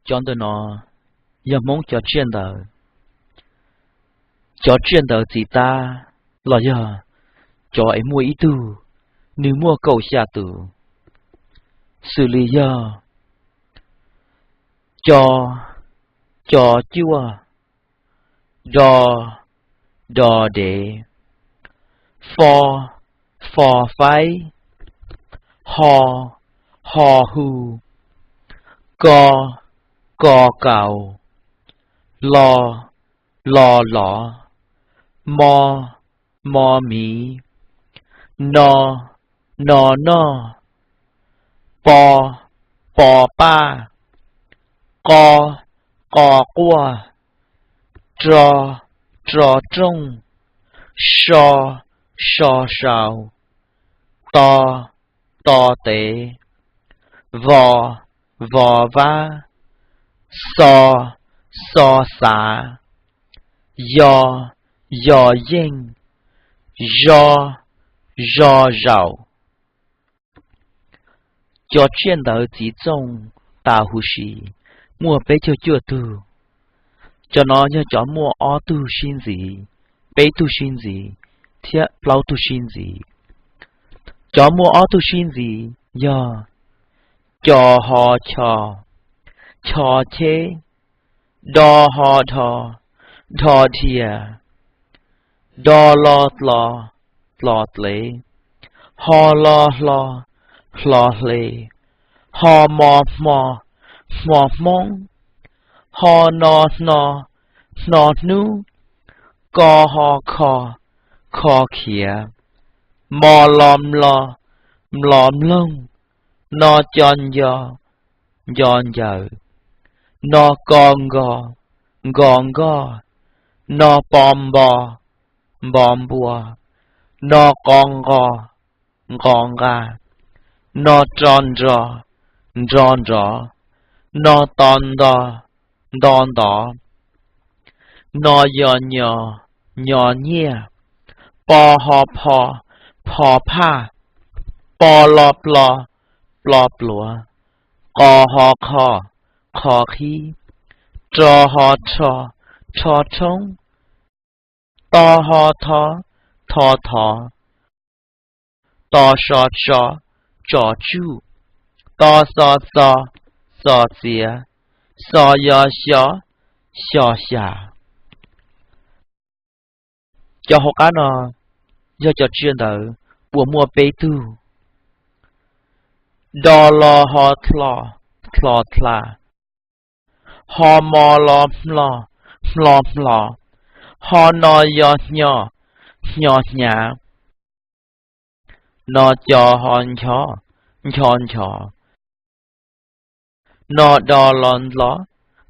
Cov ntawm no yog Hmoob cov tsiaj ntawv. Cov tsiaj ntawv txiv tab los yog cov es muaj ib tug, nws muaj kaum xya tus, xws li yog co, co cuaj, do, do dev, fo, fo faib, ho, ho hu, ko, ko kaus, lo, lo lov, mo, mo miv, no, no noj, po, po paj, qo, qo quaj, ro, ro rooj, so, so sau, to, to tev, vo, vo vab, xo, xo xav, yo, yo yeej, zo, zo zaum. Cov tsiaj ntawv txiv txooj tas huv si muaj peb caug cuaj tug. Cov no yog cov muaj ob tug sib ntxiv, peb tug sib ntxiv, thiab plaub tug sib ntxiv. Cov muaj ob tug sib ntxiv yog co ho cho, cho cheb, do ho dho, dho dhia, do lo dlo, dlo dlev, ho lo hlo, hlo hle, ho mo hmo, hmo hmoob, ho no hno, hno hnub, ko ho kho, kho khiav, mo lo mlo, mlo mloog, no co nco, nco ncaws, no ko nko, nko nkoj, no po npo, npo npua, no qo nqo, nqo nqa, no ro nro, nro nrov, no to nto, nto ntov, no yo nyo, nyo nyiaj, po ho pho, pho phaj, po lo plo, plo pluav, qo ho qho, qho qhib, ro ho rho, rho rhoob, to ho tho, tho thov, to so tso, tso tsuj, to xo txo, xo txiav, xo yo xyo, xyo xya. Cov hauv qab no yog cov tsiaj ntawv uas muaj peb tug. Do lo ho dlo, dlo dla, ho mo lo hmlo, hmlo hmlo, ho no yo hnyo, hnyo hnyav, no co ho ncho, ncho nchov, no do lo ndlo,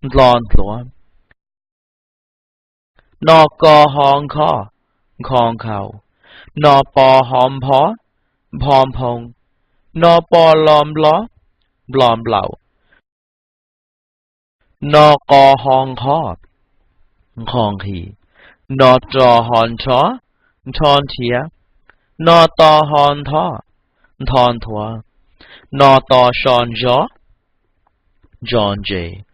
ndlo ndluav, no ko ho nkho, nkho nkhaus, no po ho npho, npho nphoo, no po lo nplo, nplo nplaum, no qo ho nqho, nqho nqhis, no ro ho nrho, nrho nrhiav, no to ho ntho, ntho nthuav, no to so ntso, ntso ntses,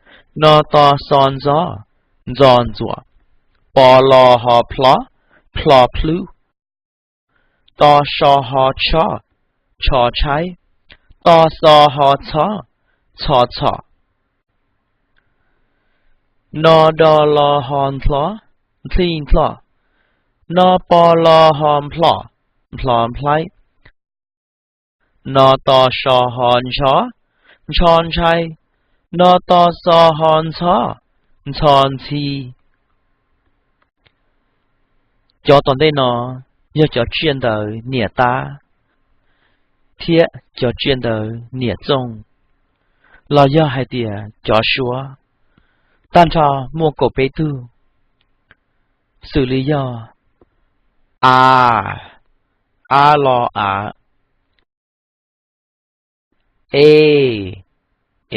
no to xo ntxo, ntxo ntxuam, po lo ho plho, plho plhub, to so ho tsho, tsho tshaib, to xo ho txho, txho txhom, no do lo ho nthlo, nthij nthlo, no po lo ho nplho, nplho nplaib, no to so ho ntsho, ntsho ntshai, no to xo ho ntxho, ntxho ntxhi. Cov tom ntej no yog cov tsiaj ntawv niam tab thiab cov tsiaj ntawv niam txooj, los yog hais tias cov suab. Tag nrho muaj kaum peb tug, xws li yog a, a lo av, e,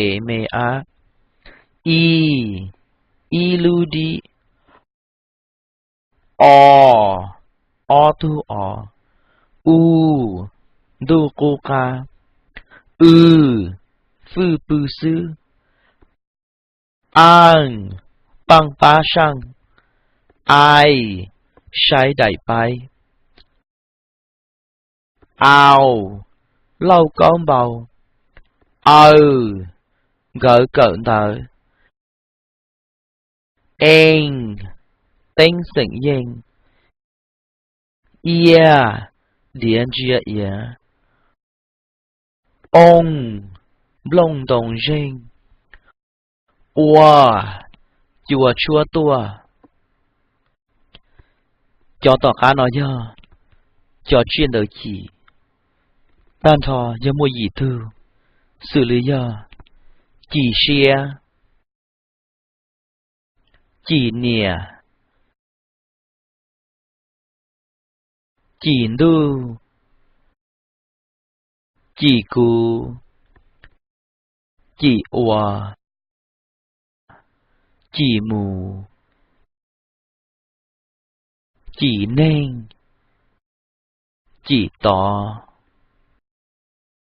e me ab, i, ib lub dib, o, ob tug o, u, ntuj qub qab, w, fwj pw xwb, Aaj, paaj pab saaj. Aij, saib daim paib. Aau, lauj kaub npau. Aw, nkawd kawm ntawv. Eej, teeb xeem yeej. Iaj, diav ntsia iav. Ooj, nplooj ntoo zeeg. Ua, cua tshuab tuaj. Cov tom qab no yog cov tsiaj ntawv cim, tag nrho yog muaj yim tug, xws li yog cim siab, cim niam, cim ntuj, cim kuv, cim ua, cim mus, cim neeg, cim tod.